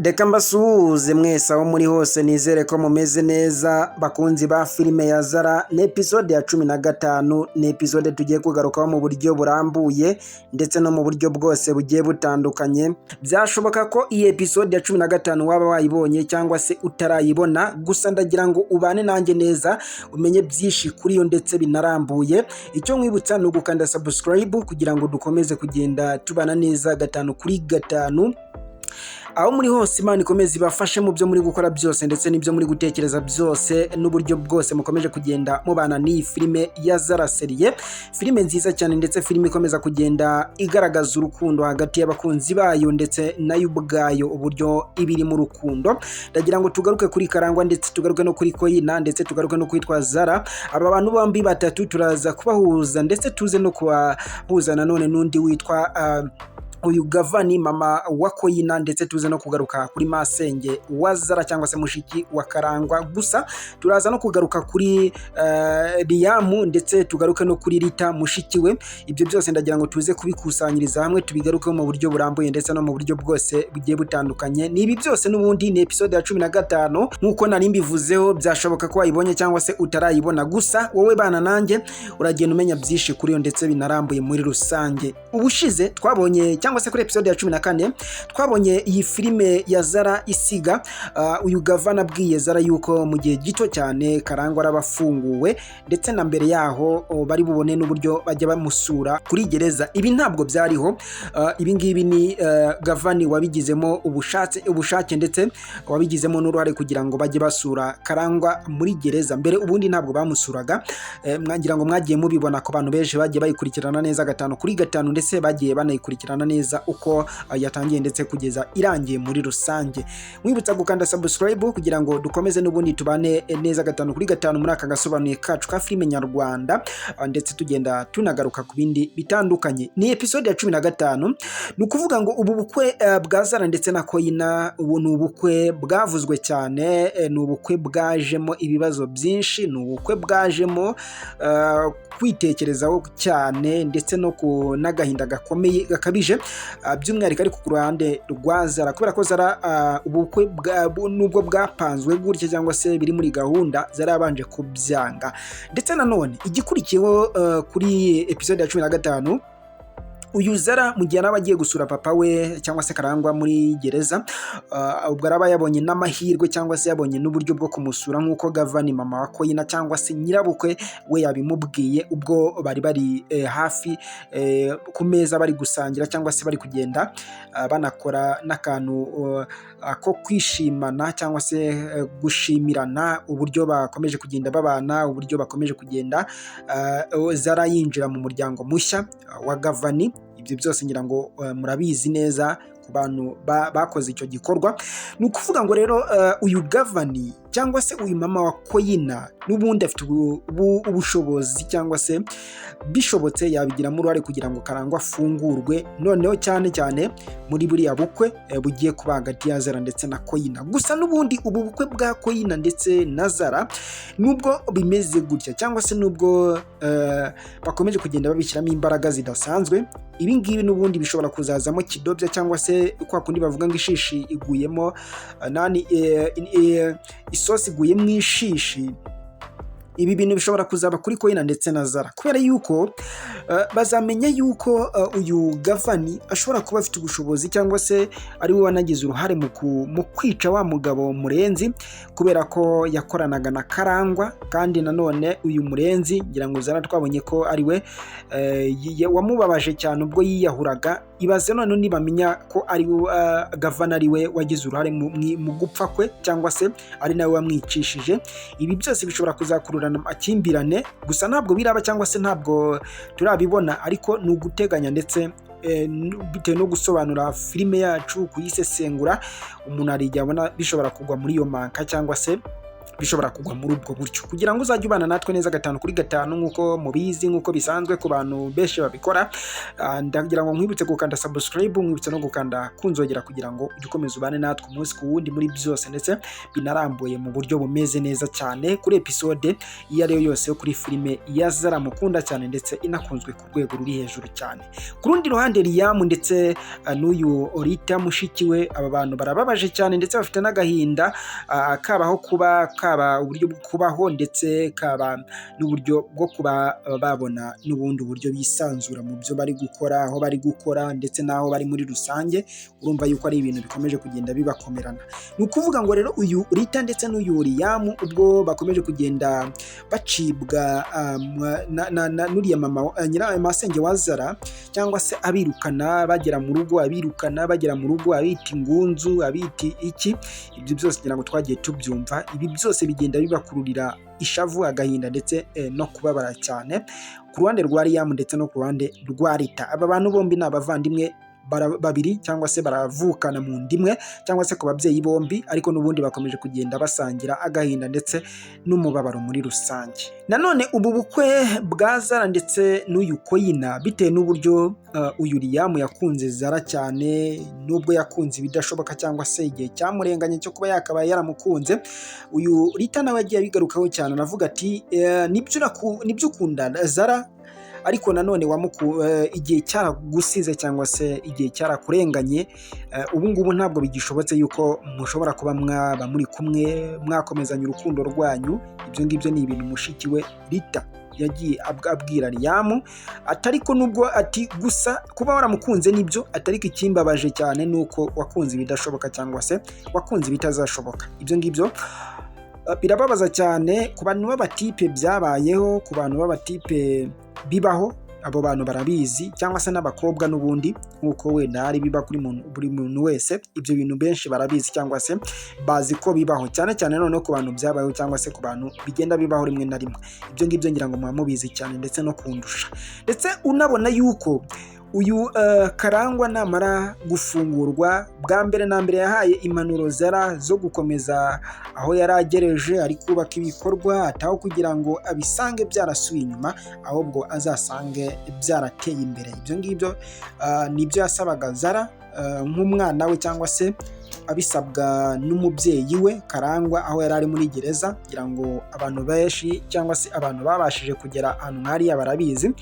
Reka mbasuhuze mwese aho muri hose, nizere ko mumeze neza, bakunzi ba filime ya Zara. Ni episode ya 15, ni episode tugiye kugarukaho mu buryo burambuye ndetse no mu buryo bwose bugiye butandukanye. Byashoboka ko iyi episode ya 15 waba wayibonye cyangwa se utarayibona, gusa ndagira ngo ubane nanjye neza umenye byinshi kuri yo ndetse binarambuye. Icyo nkwibutsa ni ugukanda subscribe kugira ngo dukomeze kugenda tubana neza gatanu kuri gatanu. Aho muri hose, Imana ikomeze ibafashe mu byo muri gukora byose ndetse n'ibyo muri gutekereza byose, n'uburyo bwose mukomeje kugenda mubana n'iyi filime ya Zara series, filime nziza cyane ndetse filime ikomeza kugenda igaragaza urukundo hagati y'abakunzi bayo ndetse nayo ubwayo, uburyo iba iri mu rukundo. Ndagira ngo tugaruke kuri Karangwa, ndetse tugaruke no kuri Koyina, ndetse tugaruke no kwitwa Zara. Aba bantu bombi batatu turaza kubahuza, ndetse tuze no kubahuza nanone n'undi witwa uyu Gavani, mama wa Koyina, ndetse tuze no kugaruka kuri masenge wa Zara cyangwa se mushiki wa Karangwa. Gusa turaza no kugaruka kuri Riyamu, ndetse tugaruke no kuri Rita mushiki we. Ibyo byose ndagira ngo tuze kubikusanyiriza hamwe, tubigarukeho mu buryo burambuye ndetse no mu buryo bwose bugiye butandukanye. Ni ibi byose n'ubundi, ni episode ya 15 nk'uko nari mbivuzeho. Byashoboka ko wayibonye cyangwa se utarayibona, gusa wowe bana nanjye uragenda umenya byinshi kuri yo ndetse binarambuye muri rusange. Ubushize twabonye, cyangwa se kuri episode ya 14, twabonye iyi filime ya Zara isiga uyu Gavana abwiye Zara yuko mu gihe gito cyane Karangwa araba afunguwe, ndetse na mbere yaho bari bubone n'uburyo bajya bamusura kuri gereza. Ibi ntabwo byariho. Ibi ngibi ni Gavani wabigizemo ubushake ndetse wabigizemo n'uruhare kugira ngo bajye basura Karangwa muri gereza. Mbere ubundi ntabwo bamusuraga. Mwagira ngo mwagiye mubibona ku bantu benshi bagiye bayikurikirana neza gatanu kuri gatanu, ndetse bagiye banayikurikirana neza uko yatangiye ndetse kugeza irangiye muri rusange. Mwibutsa gukanda subscribe kugira ngo dukomeze n'ubundi tubane neza gatanu kuri gatanu muri aka gasobanuye kacu ka filime nyarwanda, ndetse tugenda tunagaruka ku bindi bitandukanye. Ni episode ya 15. Ni ukuvuga ngo ubu bukwe bwa Zara ndetse na Koyina, ubu ni ubukwe bwavuzwe cyane, ni ubukwe bwajemo ibibazo byinshi, ni ubukwe bwajemo kwitekerezaho cyane ndetse no ku n'agahinda gakomeye gakabije, by'umwihariko ariko ku ruhande rwa Zara, kubera ko Zara ubukwe nubwo bwapanzwe gutya cyangwa se biri muri gahunda, Zara yabanje kubyanga. Ndetse nanone igikurikiyeho kuri episode ya 15, uyu Zara mu gihe araba agiye gusura papa we cyangwa se Karangwa muri gereza, ubwo araba yabonye n'amahirwe cyangwa se yabonye n'uburyo bwo kumusura nk'uko Gavani, mama wa Koyina cyangwa se nyirabukwe we, yabimubwiye ubwo bari hafi ku meza bari gusangira cyangwa se bari kugenda banakora n'akantu ko kwishimana cyangwa se gushimirana uburyo bakomeje kugenda babana, uburyo bakomeje kugenda Zara yinjira mu muryango mushya wa Gavani. Ibyo byose ngira ngo murabizi neza ku bantu bakoze icyo gikorwa. Ni ukuvuga ngo rero uyu Gavani cyangwa se uyu mama wa Koyina n'ubundi afite ubushobozi cyangwa se bishobotse yabigiramo uruhare kugira ngo Karangwa afungurwe, noneho cyane cyane muri buriya bukwe bugiye kuba hagati ya Zara ndetse na Koyina. Gusa n'ubundi ubu bukwe bwa Koyina ndetse na Zara, nubwo bimeze gutya cyangwa se nubwo bakomeje kugenda babishyiramo imbaraga zidasanzwe, ibi ngibi n'ubundi bishobora kuzazamo kidobya, cyangwa se kwa kundi bavuga ngo ishishi iguyemo nani, isosi iguye mu ishishi. Ibi bintu bishobora kuzaba kuri Koyina ndetse na Zara, kubera yuko bazamenya yuko uyu Gavani ashobora kuba afite ubushobozi cyangwa se ari we wanagize uruhare mu kwica wa mugabo Murenzi, kubera ko yakoranaga na Karangwa. Kandi nanone uyu Murenzi, ngira ngo Zara twabonye ko ari we wamubabaje cyane ubwo yiyahuraga. Ibaze none nibamenya ko ari Gavana ari we wagize uruhare mu gupfa kwe cyangwa se ari nawe wamwicishije. Ibi byose bishobora kuzakururana amakimbirane. Gusa ntabwo biraba cyangwa se ntabwo turabibona, ariko ni uguteganya ndetse bitewe no gusobanura filime yacu, kuyisesengura, umuntu hari igihe abona bishobora kugwa muri iyo manka cyangwa se Bishobora kugwa muri ubwo buryo kugira ngo uzajye ubana natwe neza gatanu kuri gatanu, nk'uko mubizi, nk'uko bisanzwe ku bantu benshi babikora. Ndagira ngo nkwibutse gukanda subscribe, nkwibutse no gukanda kunzogera kugira ngo ujye ukomeza ubane natwe umunsi ku wundi muri byose, ndetse binarambuye mu buryo bumeze neza cyane kuri episode iyo ari yo yose yo kuri filime ya Zara mukunda cyane, ndetse inakunzwe ku rwego ruri hejuru cyane. Ku rundi ruhande, Liam ndetse n'uyu Rita mushiki we, aba bantu barababaje cyane ndetse bafite n'agahinda, kabaho kuba kaba uburyo bwo kubaho, ndetse kaba n'uburyo bwo kuba babona n'ubundi buryo bisanzura mu byo bari gukora, aho bari gukora ndetse n'aho bari muri rusange. Urumva yuko ari ibintu bikomeje kugenda bibakomerana. Ni ukuvuga ngo rero uyu Rita ndetse n'uyu Liam, ubwo bakomeje kugenda bacibwa n'uriya mama nyira masenge wa Zara, cyangwa se abirukana bagera mu rugo, abirukana bagera mu rugo, abita ingunzu, abita iki, ibyo byose ngira ngo twagiye tubyumva. Ibi byose bigenda bibakururira ishavu, agahinda ndetse no kubabara cyane ku ruhande rwa Liam ndetse no ku ruhande rwa Rita. Aba bantu bombi ni abavandimwe babiri, cyangwa se baravukana mu nda imwe, cyangwa se ku babyeyi bombi, ariko n'ubundi bakomeje kugenda basangira agahinda ndetse n'umubabaro muri rusange. Nanone ubu bukwe bwa Zara ndetse n'uyu Koyina, bitewe n'uburyo uyu Liam yakunze Zara cyane, nubwo yakunze ibidashoboka cyangwa se igihe cyamurenganye cyo kuba yakabaye yaramukunze, uyu Rita nawe yagiye abigarukaho cyane, anavuga ati: "Nibyo ukunda Zara, ariko nanone igihe cyaragusize cyangwa se igihe cyarakurenganye. Ubu ngubu ntabwo bigishobotse yuko mushobora kuba mwaba muri kumwe, mwakomezanya urukundo rwanyu." Ibyo ngibyo ni ibintu mushiki we Rita yagiye abwira Liam atariko nubwo ati gusa kuba waramukunze nibyo, atariko ikimbabaje cyane ni uko wakunze ibidashoboka cyangwa se wakunze ibitazashoboka. Ibyo ngibyo birababaza cyane ku bantu b'abatipe byabayeho, ku bantu b'abatipe bibaho, abo bantu barabizi, cyangwa se n'abakobwa n'ubundi, nk'uko wenda hari biba kuri buri muntu wese. Ibyo bintu benshi barabizi cyangwa se bazi ko bibaho cyane cyane. Noneho ku bantu byabayeho cyangwa se ku bantu bigenda bibaho rimwe na rimwe, ibyo ngibyo ngira ngo muba mubizi cyane ndetse no kundusha. Ndetse unabona yuko uyu Karangwa namara gufungurwa, bwa mbere na mbere yahaye impanuro Zara zo gukomeza aho yari agereje ari kubaka ibikorwa, ataho kugira ngo abisange byarasubiye inyuma, ahubwo azasange byarateye imbere. Ibyo ngibyo nibyo yasabaga Zara nk'umwana we, cyangwa se abisabwa n'umubyeyi we Karangwa aho yari ari muri gereza. Kugira ngo abantu benshi cyangwa se abantu babashije kugera ahantu nk'hariya barabizi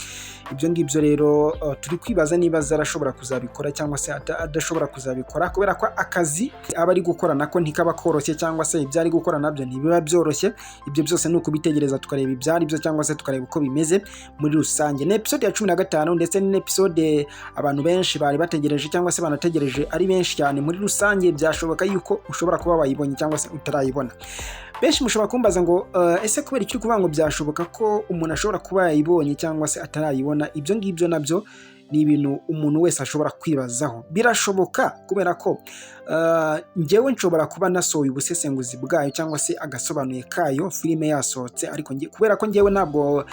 ibyo ngibyo. Rero turi kwibaza niba Zara ashobora kuzabikora cyangwa se adashobora kuzabikora, kubera ko akazi aba ari gukora nako ntikaba koroshye, cyangwa se ibyo ari gukora nabyo ntibiba byoroshye. Ibyo byose ni ukubitegereza tukareba ibyo ari byo, cyangwa se tukareba uko bimeze muri rusange. Ni episode ya 15, ndetse ni episode abantu benshi bari bategereje cyangwa se banategereje ari benshi cyane muri rusange. Byashoboka yuko ushobora kuba wayibonye cyangwa se utarayibona. Benshi mushobora kumbaza ngo ese kubera icyo kuvuga ngo byashoboka ko umuntu ashobora kuba yayibonye cyangwa se atarayibona? Ibyo ngibyo nabyo ni ibintu umuntu wese ashobora kwibazaho. Birashoboka kubera ko njyewe nshobora kuba nasohoye ubusesenguzi bwayo cyangwa se agasobanuye kayo filime yasohotse, ariko kubera ko njyewe ntabwo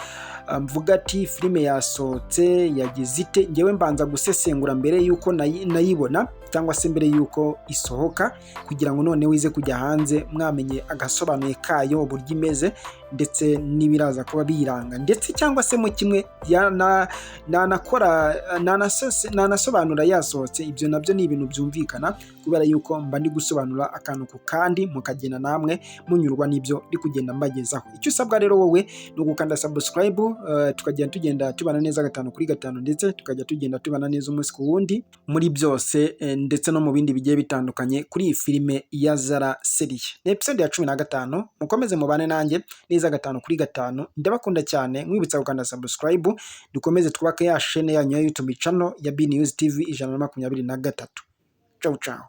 mvuga ati filime yasohotse yagize ite, njyewe mbanza gusesengura mbere y'uko nayibona cyangwa se mbere y'uko isohoka, kugira ngo noneho ize kujya hanze mwamenye agasobanuye kayo, uburyo imeze ndetse n'ibiraza kuba biyiranga, ndetse cyangwa se mu kimwe nanakora nanasobanura yasohotse. Ibyo nabyo ni ibintu byumvikana, kubera yuko mba ndi gusobanura akantu ku kandi, mukagenda namwe munyurwa n'ibyo ndi kugenda mbagezaho. Icyo usabwa rero wowe ni ugukanda subscribe, tukagenda tugenda tubana neza gatanu kuri gatanu, ndetse tukajya tugenda tubana neza umunsi ku wundi muri byose, ndetse no mu bindi bigiye bitandukanye kuri iyi filime ya Zara series. Ni episode ya 15. Mukomeze mubane nanjye neza gatanu kuri gatanu. Ndabakunda cyane, mwibutsa gukanda subscribe, dukomeze twubake ya chaîne yanyu ya YouTube channel ya B News TV 123. Ciao ciao.